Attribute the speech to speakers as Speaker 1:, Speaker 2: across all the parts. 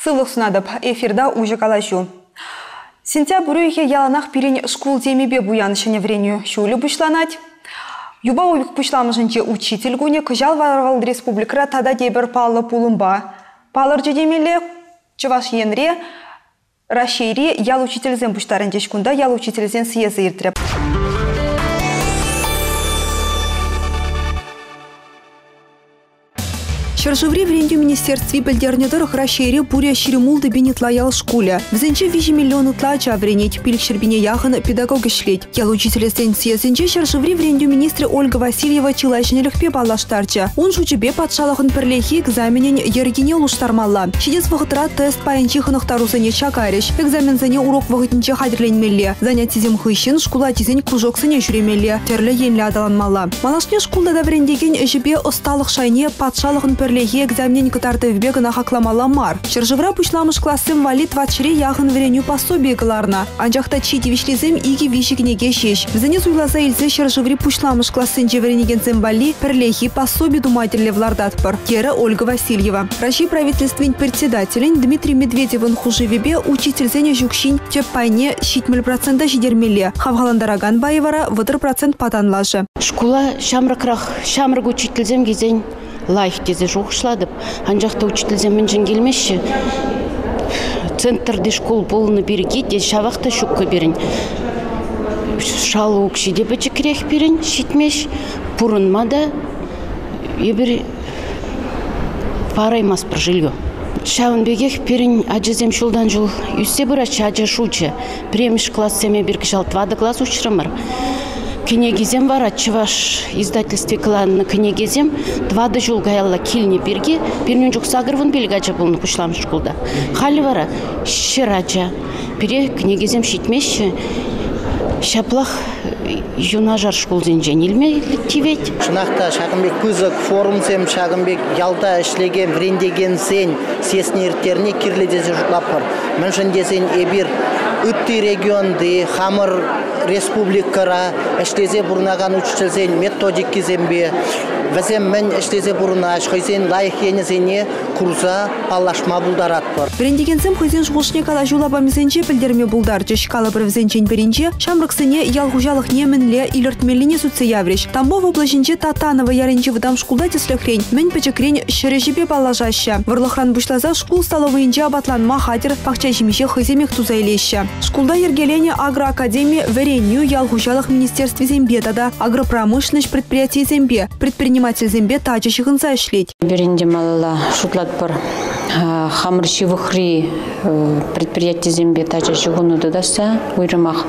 Speaker 1: Сывлӑх сунатӑп. Эфирта уҫӑ калаҫу. Сентябрь уйӑхӗ яланах пирӗн шкул темипе пуян ҫӗнӗ вӗренӳ ҫулӗ пуҫланать. Юпа уйӑх пуҫламӑшӗнче учитель кунӗ кӑҫал вара вӑл республикӑра тата тепӗр паллӑ пулӑмпа палӑрчӗ темелле. Чӑваш Енре Раҫҫейри ял учителӗсем пуҫтарӑнчӗҫ. Кунта ял учителӗсен съезчӗ иртрӗ. Ҫӗршыври вӗрентӳ министерстви пӗлтернӗ тӑрӑх Раҫҫейре пурӗ 26 пин ытла ял шкулӗ. Вӗсенче 3 миллион ытла ача вӗренет, 500 пине яхӑн педагог ӗҫлет. Ял учителӗсен съездӗнче ҫӗршыври вӗрентӳ министрӗ Ольга Васильева чылай ҫӗнӗлӗхпе паллаштарчӗ. Ун шучӗпе патшалӑхӑн пӗрлехи экзаменӗн йӗркине улӑштармалла. Ҫитес вӑхӑтра тест пайӗнчи хӑнӑхтарусене чакарӗҫ, экзаменсене урок вӑхӑтӗнче хатӗрленмелле, занятисем хыҫҫӑн шкул ачисен кружоксене ҫӳремелле, тӗрлӗ енлӗ аталанмалла. Малашне шкул тата вӗрентекен ӗҫӗпе ӑсталӑх шайне патшалӑхӑн пӗрлехи экзаменӗн кӑтартӑвӗпе кӑна хакламалла мар. Ҫӗршывра пуҫламӑш классем валли тӑватҫӗре яхӑн вӗренӳ пособийӗ кӑларнӑ. Анчах та чи тивӗҫлисем икӗ-виҫӗ кӗнеке ҫеҫ. Вӗсене суйласа илсе ҫӗршыври пуҫламӑш классенче вӗренекенсем валли пӗрлехи пособи тума тӗллев лартатпӑр, терӗ Ольга Васильева. Раҫҫей Правительствин председателӗн Дмитрий Медведевӑн хушӑвӗпе учительсен ӗҫ укҫин тӗп пайне 70 процента ҫитермелле, хавхалантаракан пайӗ вара 30 процентпа танлашӗ.
Speaker 2: Шкула ҫамрӑкрах ҫамрӑк учительсем килсен лайӑх тесе шухӑшлатӑп. Анчах та учительсем мӗншӗн килмеҫҫӗ? Центрти шкул пулнӑ пирки те ҫавах та ҫуккӑ пирӗн. Шалу укҫи те пӗчӗкрех пирӗн ҫитмест. Пурӑнма та эпир параймастпӑр жилье. Ҫавӑн пекех пирӗн ачасем ҫултан ҫул ӳссе пыраҫҫӗ, ача шучӗ. Пӗрремӗш классем эпир кӑҫал тӑватӑ класс уҫрӑмӑр. Кӗнекисем вара чӑваш издательстви кӑларнӑ кӗнекесем тӑватӑ ҫул каялла килнӗ пирки пирӗн ун чух 85 ача пулнӑ пуҫламӑш шкулта. Халӗ вара 100 ача. Пире кӗнекесем ҫитмеҫҫӗ. Ҫаплах юнашар шкулсенчен илме тивет.
Speaker 3: Чӑнах та ҫакӑн пек пысӑк форумсем, ҫакӑн пек ялта ӗҫлекен вӗрентекенсен съездне ирттерни кирлӗ тесе шутлатпӑр. Мӗншӗн тесен эпир ытти регионти хамӑр республикӑра ӗҫлесе пурӑнакан учительсен методикисемпе вӗсем мӗн ӗҫлесе пурӑнаҫ, хӑйсен лайӑх енӗсене курса паллашма пултаратпӑр.
Speaker 1: Вӗрентекенсем хӑйсен шухӑшне калаҫу лапамӗсенче пӗлтерме пултарчӗҫ. Калӑпӑр, вӗсенчен пӗринче ҫамрӑксене ял хуҫалӑхне мӗнле илӗртмеллине сӳтсе яврӗҫ. Тамбов облаҫӗнчи Татаново ялӗнчи вӑтам шкулта тӗслӗхрен мӗн пӗчӗкрен ҫӗр ӗҫӗпе паллашаҫҫӗ. Вӑрлӑхран пуҫласа шкул столовӑйӗнче апатланма хатӗр пахча ҫимӗҫе хӑйсемех туса илеҫҫӗ. Шкулта йӗркеленӗ агроакадеми вӗренӳ, ял хуҫалӑх министерствисемпе тата агропромышленноҫ предприятийӗсемпе, предпринимательсемпе тачӑ ҫыхӑнса ӗҫлет.
Speaker 4: Эпир ӗнтӗ малалла шутлатпӑр. Хамӑр ҫывӑхри предприятисемпе тачӑ ҫыхӑну тытасса, уйрӑмах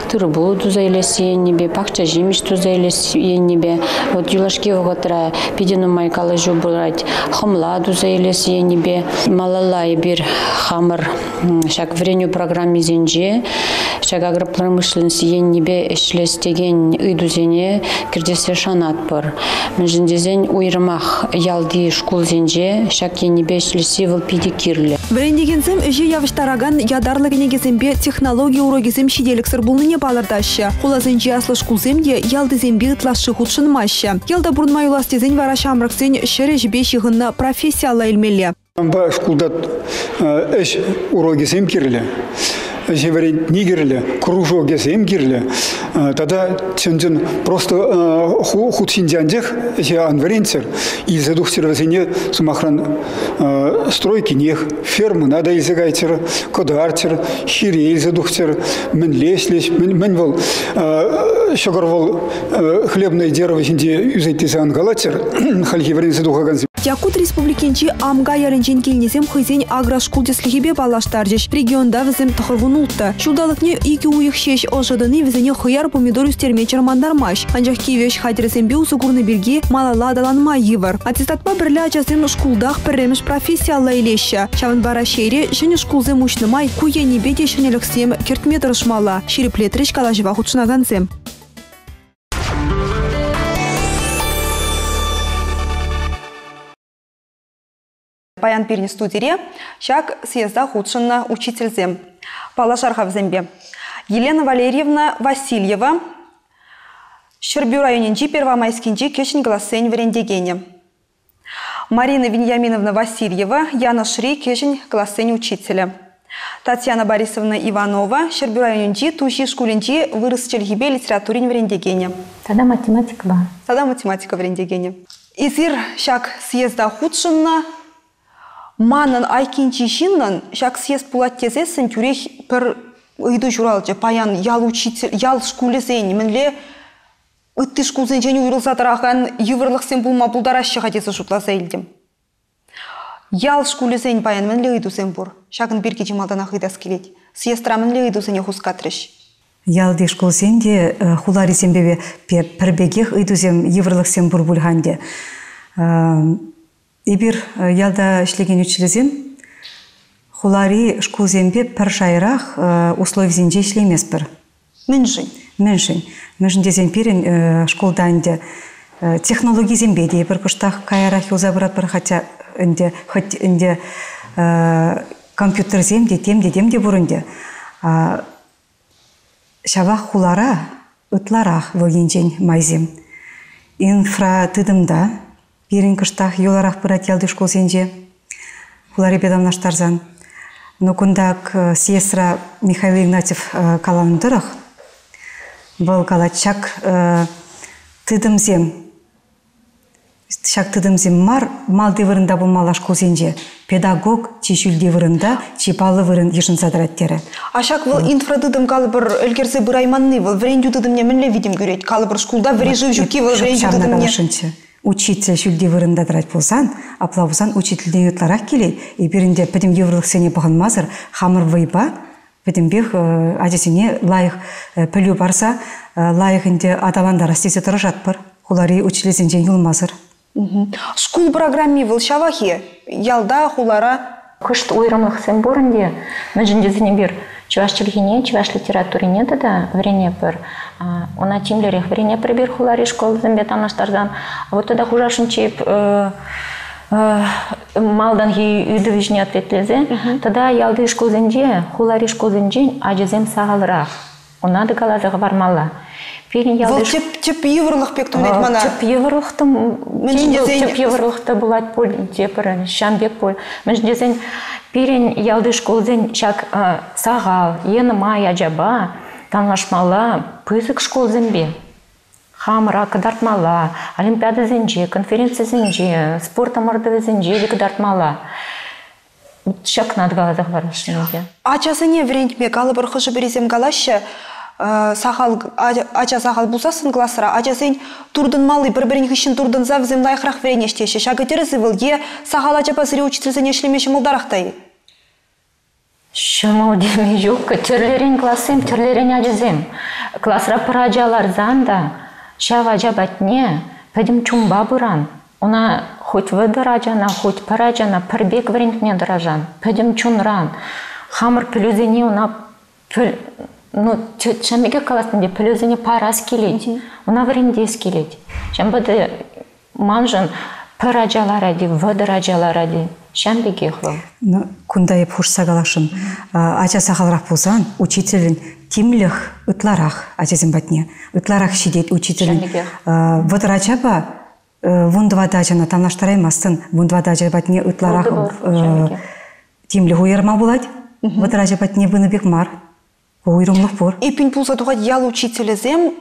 Speaker 4: тыр-пул туса илес енӗпе, пахча ҫимӗҫ туса илес енӗпе. Вот юлашки вӑхӑтра питӗ нумай калаҫу пырать хӑмла туса илес енӗпе. Малалла эпир хамӑр ҫак вӗренӳ программисенче ҫак агропромышленность енӗпе ӗҫлес текен ыйтусене кӗртессе шанатпӑр. Мӗншӗн тесен уйрӑмах ялти шкулсенче ҫак енӗпе ӗҫлесси вӑл питӗ кирлӗ.
Speaker 1: Вӗрентекенсем ӗҫе явӑҫтаракан ятарлӑ кӗнекесемпе технологи урокӗсем ҫителӗксӗр пулнине палӑртаҫҫӗ. Хуласенчи аслӑ шкулсем те ялтисемпе ытлашши хутшӑнмаҫҫӗ. Ялта пурӑнма юлас тесен вара ҫамрӑксен ҫӗр ӗҫӗпе ҫыхӑннӑ професси алла илмелле.
Speaker 5: Унпа шкулта ӗҫ урокӗсем кирлӗ, ӗҫе вӗрентни кирлӗ, кружокӗсем кирлӗ. Тата чӑн-чӑн просто хут ҫинче анчах ӗҫе ан вӗрентсӗр, илсе тухчӑр вӗсене, сӑмахран, стройкинех, фермӑна та илсе кайччӑр, кӑтартчӑр, хире илсе тухчӑр, мӗнле ӗҫлеҫ, мӗн вӑл ҫӑкӑр вӑл хлебное дерево ҫинче ӳсет тесе ан калаччӑр хальхи вӗренсе тухакансем.
Speaker 1: Якут Республикинчи Амга ялӗнчен килнисем хӑйсен агрошкул тӗслӗхӗпе паллаштарчӗҫ. Регионта вӗсем 96. Ҫулталӑкне икӗ уйӑх ҫеҫ ӑшӑ тӑни вӗсене хӑяр-помидор ӳстерме чӑрмантармасть. Анчах кивӗ ӗҫ хатӗрӗсемпе усӑ курнӑ пирки малалла аталанма йывӑр. Аттестатпа пӗрле ачасем шкултах пӗрремӗш професси алла илеҫҫӗ. Ҫавӑнпа Раҫҫейре ҫӗнӗ шкулсем уҫнӑ май ку енӗпе те ҫӗнӗлӗхсем кӗртме тӑрӑшмалла, ҫирӗплетрӗҫ калаҫӑва хутшӑнакансем. Паян пирӗн студире ҫак съезда хутшӑннӑ учительсем. Паллашар-ха вӗсемпе. Елена Валерьевна Васильева, Ҫӗрпӳ районӗнчи Первомайскинчи кӗҫӗн классен вӗрентекенӗ. Марина Вениаминовна Васильева, Янӑшри кӗҫӗн классен учителӗ. Татьяна Борисовна Иванова, Ҫӗрпӳ районӗнчи Туҫи шкулӗнчи вырӑс чӗлхипе литературин вӗрентекенӗ.
Speaker 6: Тата математикӑпа.
Speaker 1: Тата математика вӗрентекенӗ. Эсир ҫак съезда хутшӑннӑ. Манӑн айккинчи ҫыннӑн ҫак съезд пулать тесессӗн тӳрех пӗр ыйту ҫуралчӗ. Паян ял учитель, ял шкулӗсен мӗнле ытти шкулсенчен уйрӑлса тӑракан йывӑрлӑхсем пулма пултараҫҫӗ-ха тесе шутласа илтӗм. Ял шкулӗсен паян мӗнле ыйтусем пур? Ҫакӑн пирки чи малтанах ыйтас килет. Съездра мӗнле ыйтусене хускатрӗҫ?
Speaker 7: Ялти шкулсен те хуларисемпе пӗр пекех ыйтусем, йывӑрлӑхсем пур пуль-ха ӗнтӗ. Эпир ялта ӗҫлекен учительсем хулари шкулсемпе пӗр шайрах условисенче ӗҫлейместпӗр.
Speaker 1: Мӗншӗн?
Speaker 7: Мӗншӗн? Мӗншӗн тесен пирӗн шкулта ӗнтӗ технологисемпе те эпир кӑштах каярах юлса пыратпӑр, хотя ӗнтӗ хӑть ӗнтӗ компьютерсем те тем те тем те пур ӗнтӗ. Ҫавах хулара ытларах вӑл енчен майсем. Инфратытӑмта пирӗн кӑштах юларах пырать ялти шкулсенче хуларипе танлаштарсан. Но кунта съездра Михаил Игнатьев каланӑ тӑрӑх, вӑл калать, ҫак тытӑмсем Ҫак тытӑмсем мар малти вырӑнта пулмалла шкулсенче. Педагог чи ҫӳлти вырӑнта, чи паллӑ вырӑн йышӑнса тӑрать терӗ.
Speaker 1: А ҫак вӑл инфратытӑм калӑпӑр ӗлкӗрсе пырайманни вӑл вӗрентӳ тытӑмне мӗнле витӗм кӳрет? Калӑпӑр шкулта вӗри шыв ҫукки вӑл вӗрентӳ тытӑмне...
Speaker 7: каласшӑнччӗ. Учитель ҫӳлти вырӑнта тӑрать пулсан, апла пулсан учительтен ытларах килет. Эпир ӗнтӗ пӗтӗм йывӑрлӑхсене пӑхӑнмасӑр хамӑр вӑйпа пӗтӗмпех ачасене лайӑх пӗлӳ парса лайӑх ӗнтӗ аталантарас тесе тӑрӑшатпӑр хулари учительсенчен юлмасӑр.
Speaker 1: Шкул программи вӑл ҫавах-и? Ялта, хулара?
Speaker 6: Кӑшт уйрӑмлӑхсем пур ӗнтӗ. Мӗншӗн тесен эпир чӑваш чӗлхине, чӑваш литературине тата вӗренетпӗр. Ӑна тимлӗрех вӗренетпӗр эпир хулари школсемпе танлаштарсан. Вот тата хушашӑнччӗ малтанхи ыйтӑвӗ ҫине ответлесе тата ялти шкулсенче, хулари шкулсенчен ачасем сахалрах. Ӑна та каласа хӑвармалла.
Speaker 1: Пирӗн ялти Вӑл тӗп, тӗп йывӑрлӑх пек туйӑнать мана.
Speaker 6: Тӗп йывӑрлӑх та тӗп йывӑрлӑх та пулать пуль тепӗр ҫам пек пуль. Мӗншӗн тесен пирӗн ялти шкулсен ҫак сахал е нумай ачапа танлашмалла пысӑк шкулсемпе. Хамӑра кӑтартмалла, олимпиадӑсенче, конференцисенче, спорт ӑмӑртӑвӗсенче те кӑтартмалла. Ҫакна та каласа хӑварасшӑн ӗнтӗ.
Speaker 1: Ачасене вӗрентме калӑпӑр хӑшӗ-пӗрисем калаҫҫӗ, сахал ача сахал пулсассӑн класра ачасен туртӑнмалли пӗр-пӗрин хыҫҫӑн туртӑнса вӗсем лайӑхрах вӗренӗҫ теҫҫӗ. Ҫакӑ тӗрӗс-и вӑл е сахал ачапа сире учительсене ӗҫлеме ҫӑмӑлтарах та-и?
Speaker 6: Ҫӑмӑл теме ҫук. Тӗрлӗрен классем, тӗрлӗрен ачасем. Класра пӗр ача ларсан та ҫав ача патне пӗтӗм чунпа пыран. Ӑна хоть 30 ачана, хоть пӗр ачана пӗр пек вӗрентме тӑрӑшан. Пӗтӗм чунран. Хамӑр пӗлӳсене ӑна ну, ҫавӑн пекех калас ӗнтӗ, пӗлӳсене парас килет, ӑна вӗрентес килет. Ҫавӑнпа та Маншӑн пӗр ача ларать-и, 30 ача ларать-и, ҫавӑн пекех вӑл.
Speaker 7: Ну, кунта эп хушса каласшӑн. Ача сахалрах пулсан учителӗн тимлӗх ытларах ачасем патне. Ытларах ҫитет учителӗн. 30 ачапа 14 ачана танлаштараймастӑн. 14 ача патне ытларах тимлӗх уйӑрма пулать. 30 ача патне пынӑ пек мар. Уйрӑмлӑх пур.
Speaker 1: Эппин пулса тухать ял учителӗсем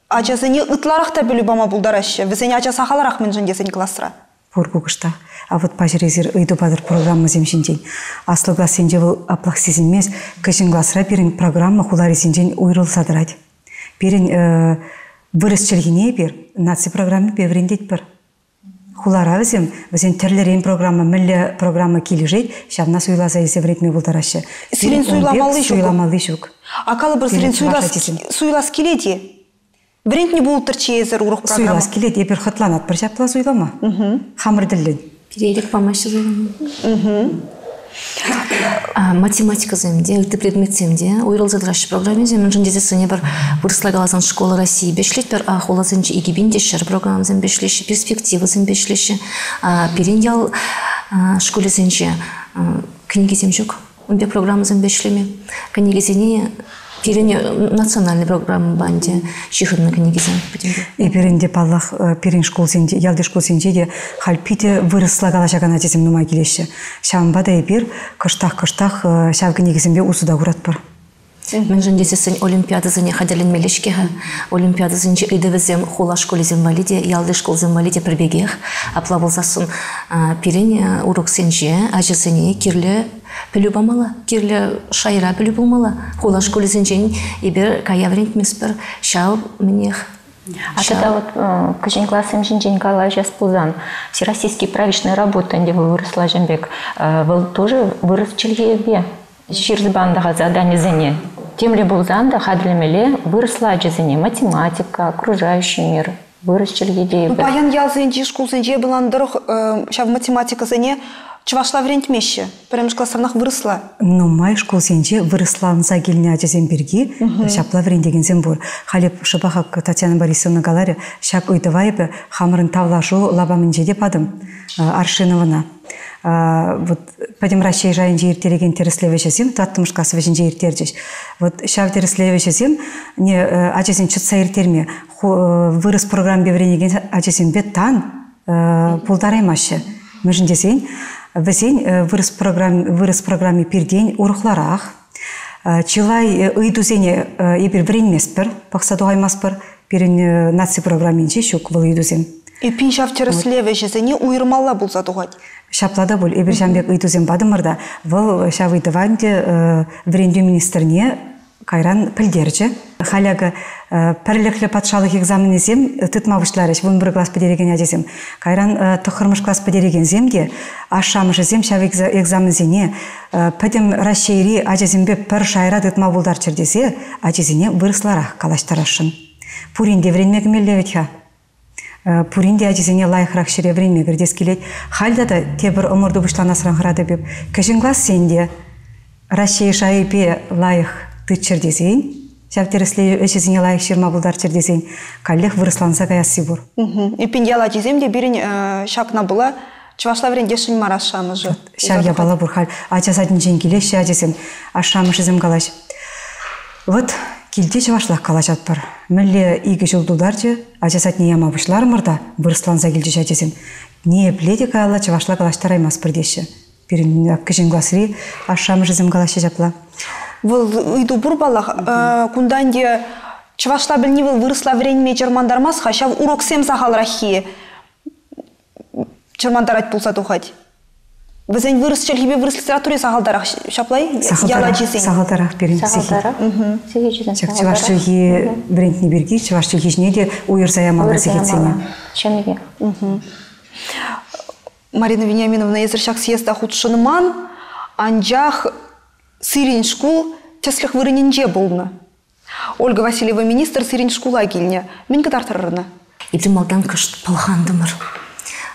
Speaker 1: ачасене ытларах та пӗлӳ пама пултараҫҫӗ. Вӗсен ача сахалрах мӗншӗн тесен класра.
Speaker 7: Пур кукӑшта. А вот паҫӑр эсир ыйту патӑр программӑсем ҫинчен. Аслӑ классенче вӑл аплах сисӗнмест. Кӗҫӗн класра пирӗн программа хуларисенчен уйрӑлса тӑрать. Пирӗн вырӑс чӗлхине эпир наци программипе вӗрентетпӗр. Хулара вӗсем, вӗсен тӗрлӗрен программа, мӗнле программа килӗшет, ҫавна суйласа илсе вӗрентме пултараҫҫӗ.
Speaker 1: Сирӗн суйламалли ҫук.
Speaker 7: Суйламалли ҫук.
Speaker 1: А калӑпӑр, сирӗн суйлас килет-и? Вӗрентнӗ пултӑрччӗ эсӗр урӑх программа.
Speaker 7: Суйлас килет, эпир хӑтланатпӑр ҫапла суйлама. Хамӑр тӗллӗн.
Speaker 8: Пире ирӗк памаҫҫӗ суйлама. Математикӑсем те, ытти предметсем те уйрӑлса тӑраҫҫӗ программисем. Мӗншӗн тесессӗн эпир вырӑсла каласан школа Российипе ӗҫлетпӗр, а хуласенче 2100 программӑсемпе ӗҫлеҫҫӗ, перспективӑсемпе ӗҫлеҫҫӗ. Пирӗн ял шкулӗсенче кӗнекесем ҫук ун пек программӑсемпе ӗҫлеме. Кӗнекесене Пирӗн национальный программӑпа ӗнтӗ ҫыхӑннӑ кӗнекесем пӗтӗмпе.
Speaker 7: Эпир ӗнтӗ, паллах, пирӗн шкулсенче, ялти шкулсенче те халь питӗ вырӑсла калаҫакан ачасем нумай килеҫҫӗ. Ҫавӑнпа та эпир кӑштах-кӑштах ҫав кӗнекесемпе усӑ та куратпӑр.
Speaker 8: Мӗншӗн тесессӗн олимпиадӑсене хатӗрленмелле-ҫке-ха. Олимпиадӑсенчи ыйтӑвӗсем хула шкулӗсем валли те, ялти шкулсем валли те пӗр пекех. Апла пулсассӑн пирӗн уроксенче ачасене кирлӗ пӗлӳ памалла, кирлӗ шайра пӗлӳ пулмалла. Хула шкулӗсенчен эпир кая вӗрентместпӗр. Ҫав мӗнех.
Speaker 6: А тата вот кӗҫӗн классем ҫинчен калаҫас пулсан, всероссийский правичная работа ӗнтӗ вӑл вырӑсла ҫын пек, вӑл тоже вырӑс чӗлхипе ҫырса заданисене. Темле пулсан та хатӗрлемелле вырӑсла ачасене математика, окружающий мир, вырӑс чӗлхи тейӗпӗр.
Speaker 1: Паян ялсенчи шкулсенче пулан тӑрӑх ҫав математикӑсене чӑвашла вӗрентмеҫҫӗ. Пӗрремӗш класранах вырӑсла.
Speaker 7: Нумай шкулсенче вырӑсланса килнӗ ачасем пирки ҫапла вӗрентекенсем пур. Халӗ шӑпах Татьяна Борисовна каларӗ, ҫак ыйтӑва эпӗ хамӑрӑн тавлашу лапамӗнче те патӑм Аршиновӑна. Вот Пӗтӗм Раҫҫей шайӗнче ирттерекен тӗрӗслев ӗҫӗсем тӑваттӑмӗш класс вӗҫӗнче ирттерчӗҫ. Вот ҫав тӗрӗслев ӗҫӗсем ачасен чӑтса ирттерме вырӑс программипе вӗренекен ачасемпе тан пултараймаҫҫӗ. Мӗншӗн тесен вӗсен вырӑс программи, вырӑс программи пиртен урӑхларах. Чылай ыйтусене эпир вӗренместпӗр, пӑхса тухаймастпӑр. Пирӗн наци программинче ҫук вӑл ыйтусем.
Speaker 1: Эппин ҫав тӗрӗслев ӗҫӗсене уйӑрмалла пулса тухать.
Speaker 7: Ҫапла та пуль. Эпир ҫавӑн пек ыйтусем патӑмӑр та вӑл ҫав ыйтӑва ӗнтӗ вӗрентӳ министрне кайран пӗлтерчӗ. Халь акӑ пӗрлӗхлӗ патшалӑх экзаменӗсем тытма пуҫларӗҫ 11 класс пӗтерекен ачасем. Кайран тӑххӑрмӗш класс пӗтерекенсем те ашшӗ-амӑшӗсем ҫав экзаменсене пӗтӗм Раҫҫейри ачасемпе пӗр шайра тытма пултарччӑр тесе ачисене вырӑсларах калаҫтарасшӑн. Пурин те вӗренме кӗмелле вӗт-ха. Пурин те ачисене лайӑхрах ҫӗре вӗренме кӗртес килет. Халь тата тепӗр ӑмӑрту пуҫланасран хӑратӑп эп. Кӗҫӗн классен те Раҫҫей шайӗпе лайӑх тытчӑр тесен, ҫав тӗрӗслев ӗҫӗсене лайӑх ҫырма пултарччӑр тесен, каллех вырӑсланса каясси пур.
Speaker 1: Эппин ял ачисем те пирӗн ҫакна пула чӑвашла вӗрентесшӗн мар ашшӗ-амӑшӗ.
Speaker 7: Ҫав япала пур халь. Ача садӗнчен килеҫҫӗ ачасем, ашшӗ-амӑшӗсем калаҫ. Вӑт килте чӑвашлах калаҫатпӑр. Мӗнле икӗ ҫул тултарчӗ, ача садне яма пуҫларӑмӑр та вырӑсланса килчӗҫ ачасем. Ниепле те каялла чӑвашла калаҫтараймастпӑр теҫҫӗ. Пирӗн кӗҫӗн класри ашшӗ-амӑшӗсем калаҫҫӗ ҫапла.
Speaker 1: Вӑл ыйту пур паллах. Кунта ӗнтӗ чӑвашла пӗлни вӑл вырӑсла вӗренме чӑрмантармасть-ха, ҫав уроксем сахалраххи чӑрмантарать пулса тухать. Вӗсен вырӑс чӗлхипе вырӑс литератури сахалтарах ҫапла-и? Ял ачисен.
Speaker 7: Сахалтарах пирӗн
Speaker 6: Сахалтарах. Сехечӗсем
Speaker 7: Ҫак чӑваш чӗлхи вӗрентни пирки чӑваш чӗлхи ҫине те уйӑрса ямалла сехетсене.
Speaker 6: Чӑннипех.
Speaker 1: Марина Вениаминовна, эсир ҫак съезда хутшӑнман, анчах сирӗн шкул тӗслӗх вырӑнӗнче пулнӑ. Ольга Васильева министр сирӗн шкула килнӗ. Мӗн кӑтартрӑр ӑна?
Speaker 8: Эпир малтан кӑшт пӑлхантӑмӑр.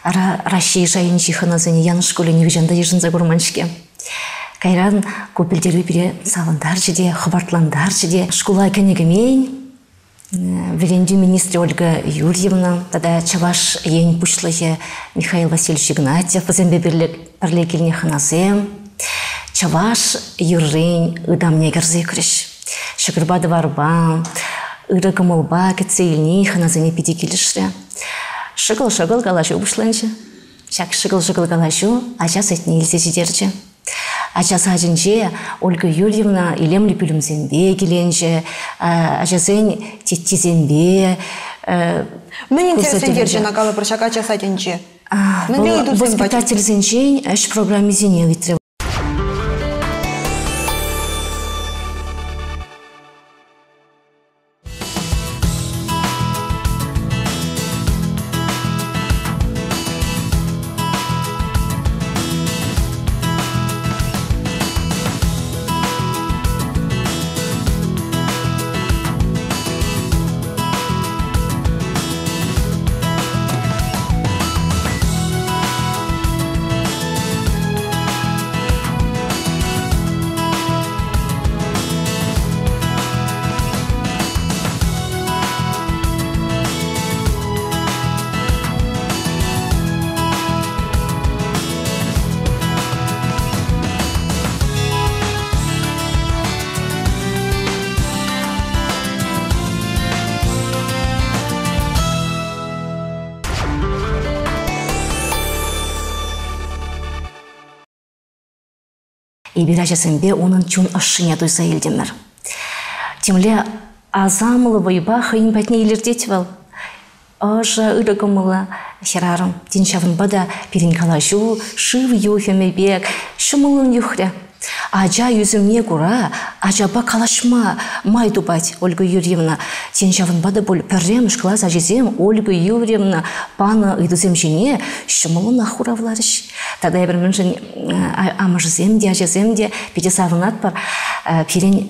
Speaker 8: Ара, Раҫҫей шайӗнчи хӑнасене Янӑш шкулӗ нихӑҫан та йышӑнса курман-ҫке. Кайран ку пӗлтерӳ пире савӑнтарчӗ те, хӑпартлантарчӗ те. Шкула кӗнӗ-кӗмен вӗрентӳ министрӗ Ольга Юрьевна тата Чӑваш Ен пуҫлӑхӗ Михаил Васильевич Игнатьев вӗсемпе пӗрле килнӗ хӑнасем чӑваш юррин ытамне кӗрсе ӳкрӗҫ. Ҫӑкӑрпа тӑварпа, ырӑ кӑмӑлпа кӗтсе илни хӑнасене питӗ килӗшрӗ. Шӑкӑл-шӑкӑл калаҫу пуҫланчӗ. Ҫак шӑкӑл-шӑкӑл калаҫу ача садне илсе ҫитерчӗ. Ача садӗнче Ольга Юрьевна илемлӗ пӳлӗмсемпе киленчӗ, ачасен теттисемпе
Speaker 1: Мӗн интереслентерчӗ ӑна калӑпӑр ҫак ача садӗнче? Мӗнле ыйтусем
Speaker 8: Воспитательсенчен ӗҫ программисене ыйтрӗ. Эпир ачасемпе унӑн чун ӑшшине туйса илтӗмӗр. Темле асамлӑ вӑйпа хӑйӗн патне илӗртет вӑл. Ӑшӑ, ырӑ кӑмӑллӑ хӗрарӑм. Тен, ҫавӑнпа та пирӗн калаҫу шыв юхӑмӗ пек ҫӑмӑллӑн юхрӗ. Ача ӳсӗмне кура ачапа калаҫма май тупать Ольга Юрьевна. Тен, ҫавӑнпа та пуль пӗрремӗш класс ачисем Ольга Юрьевна панӑ ыйтусем ҫине ҫӑмӑллӑнах хуравларӗҫ. Тата эпир мӗншӗн амӑшӗсем те, ачасем те питӗ савӑнатпӑр. Пирӗн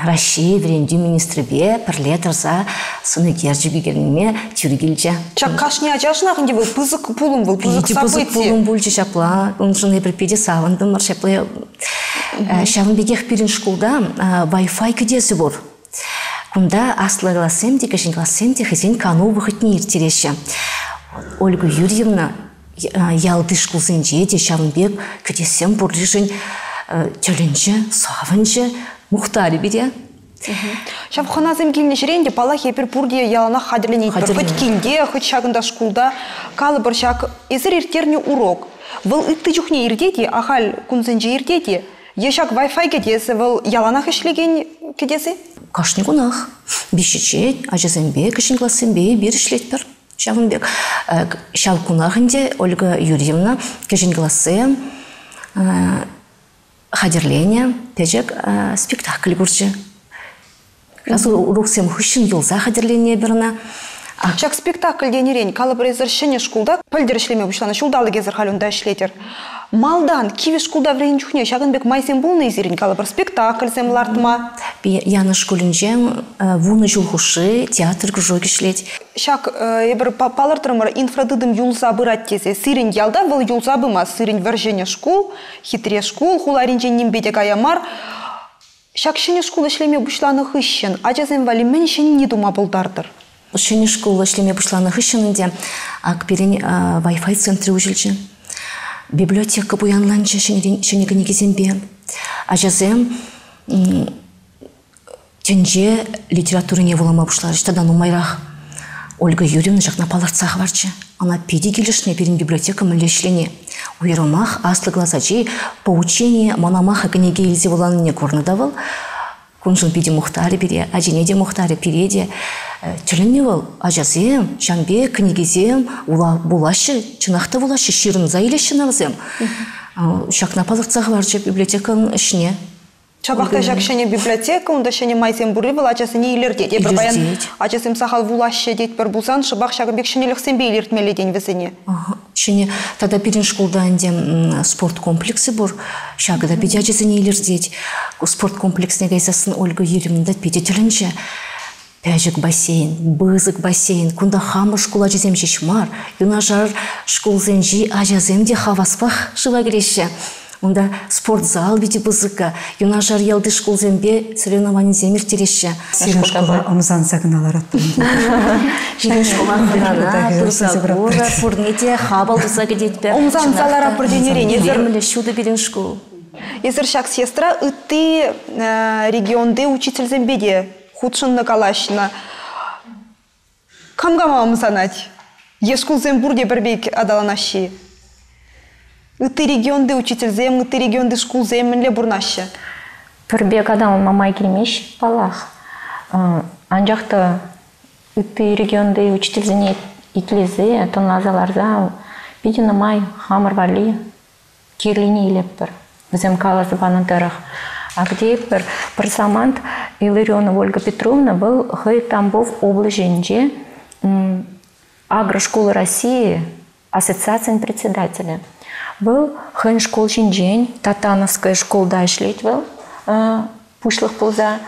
Speaker 8: Раҫҫей вӗрентӳ министрӗпе пӗрле тӑрса сӑн ӳкерчӗк ӳкерме тӳр килчӗ.
Speaker 1: Ҫак кашни ачашӑнах ӗнтӗ вӑл пысӑк пулӑм вӑл, пысӑк
Speaker 8: Питӗ пысӑк пулӑм пулчӗ ҫапла. Уншӑн эпир питӗ савӑнтӑмӑр. Ҫапла ҫавӑн пекех пирӗн шкулта Wi-Fi кӗтесӗ пур. Кунта аслӑ классем те, кӗҫӗн классем те хӑйсен кану вӑхӑтне ирттереҫҫӗ. Ольга Юрьевна ялти шкулсенче те ҫавӑн пек кӗтессем пурришӗн тӗлӗнчӗ, савӑнчӗ, мухтарӗ пире.
Speaker 1: Ҫав хӑнасем килнӗ ҫӗре ӗнтӗ, паллах, эпир пурте яланах хатӗрленетпӗр. Хӑть килте, хӑть ҫакӑнта шкулта. Калӑпӑр ҫак, эсир ирттернӗ урок. Вӑл ытти чухне иртет-и, ахаль кунсенче иртет-и? Е ҫак Wi-Fi кӗтесӗ вӑл яланах ӗҫлекен кӗтес-и?
Speaker 8: Кашни кунах. Виҫҫӗччен ачасемпе, кӗҫӗн классемпе эпир ӗҫлетпӗр. Ҫавӑн пек ҫав кунах ӗнтӗ Ольга Юрьевна кӗҫӗн классем хатӗрленӗ пӗчӗк спектакль курчӗ. Как уроксем хыҫҫӑн юлса хатӗрленӗ эпир ӑна.
Speaker 1: Ҫак спектакль тенӗрен, калӑпӑр, эсир ҫӗнӗ шкулта пӗлтӗр ӗҫлеме пуҫланӑ, ҫулталӑк эсир халь унта ӗҫлетӗр. Малтан кивӗ шкулта вӗреннӗ чухне ҫакӑн пек майсем пулнӑ-и сирӗн, калӑпӑр, спектакльсем лартма?
Speaker 8: Янӑш шкулӗнче 10 ҫул хушши театр кружокӗ ӗҫлет.
Speaker 1: Ҫак эпир палӑртрӑмӑр, инфратытӑм юлса пырать тесе. Сирӗн ялта вӑл юлса пымасть. Сирӗн вӗр-ҫӗнӗ шкул, хитре шкул, хуларинчен нимпе те кая мар. Ҫак ҫӗнӗ шкул ӗҫлеме пуҫланӑ хыҫҫӑн ачасем валли мӗн ҫӗнни тума пултартӑр?
Speaker 8: Ҫӗнӗ шкул ӗҫлеме пуҫланӑ хыҫҫӑн ӗнтӗ ак пирӗн Wi-Fi центрӗ уҫӑлчӗ. Библиотека пуянланчӗ ҫӗнӗ кӗнекесемпе. Ачасем тӗнче литературине вулама пуҫларӗҫ тата нумайрах. Ольга Юрьевна ҫакна палӑртса хӑварчӗ. Ӑна питӗ килӗшнӗ пирӗн библиотека мӗнле ӗҫлени. Уйрӑмах аслӑ класс ачи «Поучение Мономаха» кӗнеке илсе вуланине курнӑ та вӑл. Куншӑн питӗ мухтарӗ пире, ачине те мухтарӗ, пире те. Тӗлӗннӗ вӑл. Ачасем ҫавӑн пек кӗнекесем вулаҫҫӗ, чӑнах та вулаҫҫӗ, ҫырӑнса илеҫҫӗ ӑна вӗсем. Ҫакна палӑртса хӑварчӗ библиотекӑн ӗҫне.
Speaker 1: Ҫапах та ҫак ҫӗнӗ библиотека, унта ҫӗнӗ майсем пурри вӑл ачасене илӗртет. Эпир паян ачасем сахал вулаҫҫӗ тетпӗр пулсан, шӑпах ҫакӑн пек ҫӗнӗлӗхсемпе илӗртмелле тен вӗсене.
Speaker 8: Ҫӗнӗ тата пирӗн шкулта ӗнтӗ спорт комплексӗ пур. Ҫакӑ та питӗ ачасене илӗртет. Спорт комплексне кайсассӑн Ольга Юрьевна та питӗ тӗлӗнчӗ. Пӗчӗк бассейн, пысӑк бассейн. Кунта хамӑр шкул ачисем ҫеҫ мар, юнашар шкулсенчи ачасем те хаваспах шыва кӗреҫҫӗ. Унта спортзал питӗ пысӑкка. Юнашар ялти шкулсемпе соревнованисем ирттереҫҫӗ.
Speaker 7: Сирӗн шкула ӑмсанса кӑна ларатпӑр.
Speaker 8: Пирӗн шкула хӑнана пырса курӑр, пурне те хапӑл туса кӗтетпӗр.
Speaker 1: Ӑмсанса ларатпӑр тенӗрен
Speaker 8: эсир ҫутӑ пирӗн шкул.
Speaker 1: Эсир ҫак съездра ытти регионти учительсемпе те хутшӑннӑ, калаҫнӑ. Кам кама ӑмсанать? Е шкулсем пурте пӗр пек аталанаҫҫӗ-и? Ытти регионти учительсем, ытти регионти шкулсем мӗнле пурӑнаҫҫӗ?
Speaker 6: Пӗр пек аталанма май килмест, паллах. Анчах та ытти регионти учительсене итлесе, тӑнласа ларса питӗ нумай хамӑр валли кирлине илетпӗр. Вӗсем каласа панӑ тӑрӑх. Ак тейӗпӗр, пӗр самант Илларионова Ольга Петровна вӑл хӑй Тамбов облаҫӗнче Агрошкола России ассоциацин председателӗ. Вӑл хӑйӗн шкул ҫинчен Татановская шкулта ӗҫлет вӑл пуҫлӑх пулса.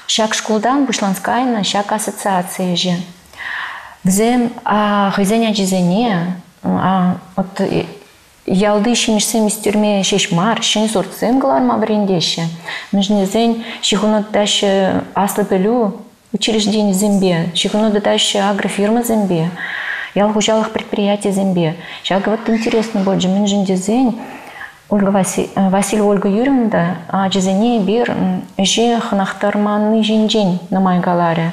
Speaker 6: Ҫак шкултан пуҫланса кайнӑ ҫак ассоциаци ӗҫӗ. Вӗсем хӑйсен ачисене вот ялти ҫимӗҫсем ӳстерме ҫеҫ мар, ҫӗнӗ сортсем кӑларма вӗрентеҫҫӗ. Мӗншӗн тесен ҫыхӑну тытаҫҫӗ аслӑ пӗлӳ учрежденисемпе, ҫыхӑну тытаҫҫӗ агрофирмӑсемпе, ял хуҫалӑх предприятийӗсемпе. Ҫакӑ вот интересно пулчӗ, мӗншӗн тесен Ольга Васильева Ольга Юрьевна та ачасене эпир ӗҫе хӑнӑхтарманни ҫинчен нумай каларӗ.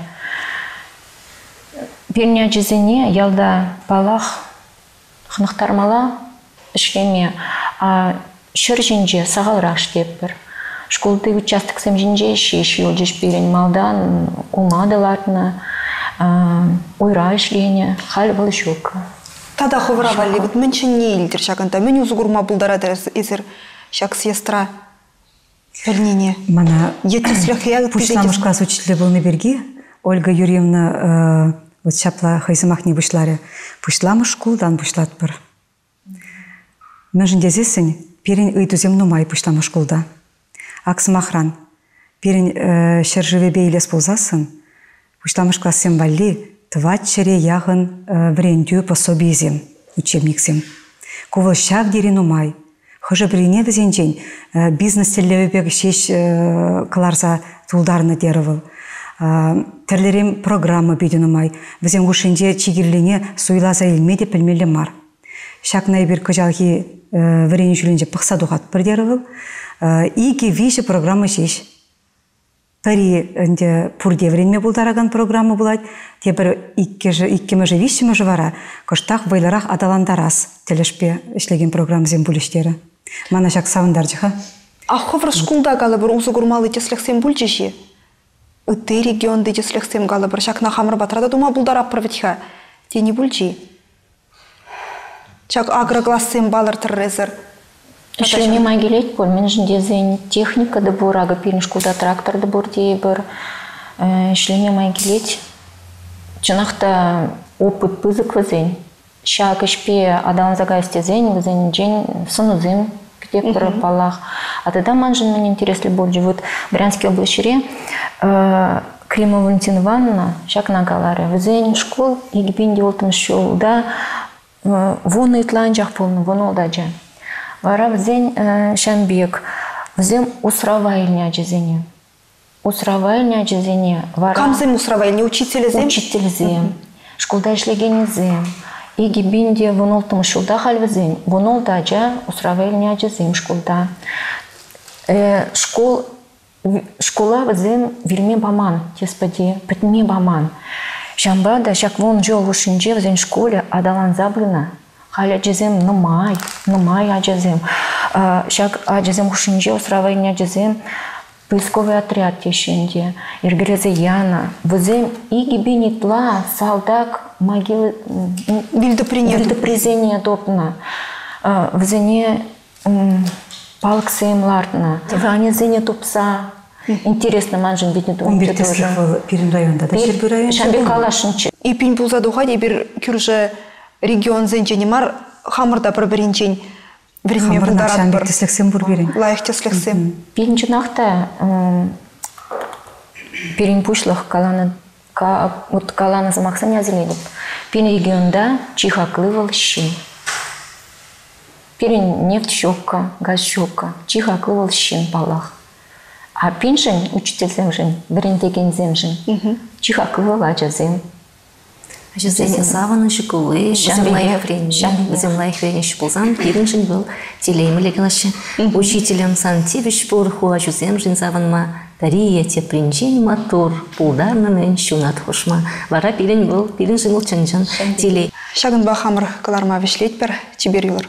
Speaker 6: Пирӗн ачасене ялта, паллах, хӑнӑхтармалла ӗҫлеме. Ҫӗр ҫинче сахалрах ӗҫлетпӗр. Шкулти участоксем ҫинче ҫеҫ юлчӗҫ пирӗн. Малтан улма та лартнӑ, уйра ӗҫленӗ. Халь вӑл ҫук.
Speaker 1: Тата хӑвӑра валли вот мӗн ҫӗнни илтӗр ҫакӑнта? Мӗн усӑ курма пултаратӑр эсир ҫак съездра пӗлнине?
Speaker 7: Мана
Speaker 1: Е тӗслӗхе
Speaker 7: пуҫламӑш класс учителӗ пулнӑ пирки Ольга Юрьевна вот ҫапла хӑй сӑмахне пуҫларӗ. Пуҫламӑш шкултан пуҫлатпӑр. Мӗншӗн тесессӗн пирӗн ыйтусем нумай пуҫламӑш шкулта. Ак сӑмахран, пирӗн ҫӗршывӗпе илес пулсассӑн пуҫламӑш классем валли тӑват ҫӗре яхӑн вӗрентӳ пособийӗсем, учебниксем. Ку вӑл ҫав тери нумай. Хӑшӗ-пӗрине вӗсенчен бизнес тӗллевӗпе ҫеҫ кӑларса тултарнӑ терӗ вӑл. Тӗрлӗрен программа питӗ нумай. Вӗсем хушшинче чи кирлине суйласа илме те пӗлмелле мар. Ҫакна эпир кӑҫалхи вӗренӳ ҫулӗнче пӑхса тухатпӑр терӗ вӑл. Икӗ-виҫӗ программа ҫеҫ. Пӗри ӗнтӗ пурте вӗренме пултаракан программа пулать, тепӗр иккӗшӗ, иккӗмӗшӗ, виҫҫӗмӗшӗ вара кӑштах вӑйлӑрах аталантарас тӗлӗшпе ӗҫлекен программӑсем пулӗҫ терӗ. Мана ҫак савӑнтарчӗ-ха.
Speaker 1: А хӑвӑр шкулта калӑпӑр усӑ курмалли тӗслӗхсем пулчӗҫ-и? Ытти регионти тӗслӗхсем калӑпӑр, ҫакна хамӑр патра та тума пултаратпӑр вӗт-ха, тени пулчӗ-и? Ҫак агроклассем палӑртрӑр эсӗр.
Speaker 6: Ӗҫлеме май килет пуль, мӗншӗн тесен техника та пур, акӑ пирӗн шкулта трактор та пур тейӗпӗр. Ӗҫлеме май килет. Чӑнах та опыт пысӑк вӗсен. Ҫак ӗҫпе аталанса каяс тесен вӗсенчен сӑнусем кӗтетпӗр, паллах. А тата маншӑн мӗн интереслӗ пулчӗ, вот Брянский облаҫре Климова Валентина Ивановна ҫакна каларӗ. Вӗсен шкул 2006 ҫулта вунӑ ытла анчах пулнӑ, вун ултӑ ача. Вара вӗсен ҫам пек, вӗсем усрава илнӗ ачасене. Усрава илнӗ ачасене вара...
Speaker 1: Камсем усрава илнӗ? Учительсем?
Speaker 6: Учительсем, шкулта ӗҫлекенӗсем. 2016 ҫулта халь вӗсен вун ултӑ ача усрава илнӗ ачасем шкулта. Шкул Шкула вӗсем вилме паман, теспӗте, пӗтме паман. Ҫавӑнпа та ҫак вун ҫул хушшинче вӗсен шкулӗ аталанса пынӑ. Халь ачасем нумай, нумай ачасем. Ҫак ачасем хушшинче усрава илнӗ ачасем поисковый отряд теҫҫӗ ӗнтӗ, йӗркелесе янӑ. Вӗсем 2000 ытла салтак могилы вилтӑприсене тупнӑ. Вӗсене палӑксем лартнӑ, тӑванӗсене тупса. Интересно маншӑн питӗ
Speaker 7: Ун пек тӗслӗх вӑл пирӗн районта та Ҫӗрпӳ районӗнче
Speaker 6: Ҫав пек каласшӑнччӗ.
Speaker 1: Эппин пулса тухать, эпир кӳршӗ регионсенчен мар, хамӑр та пӗр-пӗринчен вӗренме
Speaker 7: пултаратпӑр. Ҫавӑн пек тӗслӗхсем пур пирӗн.
Speaker 1: Лайӑх тӗслӗхсем.
Speaker 6: Пирӗн чӑнах та пирӗн пуҫлӑх каланӑ вот каланӑ сӑмахсене асилетӗп. Пирӗн регионта чи хакли вӑл ҫын. Пирӗн нефть ҫуккӑ, газ ҫуккӑ. Чи хакли вӑл ҫын, паллах. А пиншӗн, учительсемшӗн, вӗрентекенсемшӗн чи хакли вӑл ачасем.
Speaker 8: Ачасен савӑнӑҫӗ кулли, вӗсем лайӑх вӗренни, вӗсем лайӑх вӗренеҫҫӗ пулсан пирӗншӗн вӑл телеймелле калаҫҫӗ. Учителӗм сан тивӗҫ пур ху ачусемшӗн савӑнма, пӗри тепринчен маттур, пултарнӑ-мӗн ҫунат хушма. Вара пирӗн вӑл, пирӗншӗн вӑл чӑн-чӑн телей.
Speaker 1: Ҫакӑнпа хамӑр кӑларма вӗҫлетпӗр. Чипер юлӑр.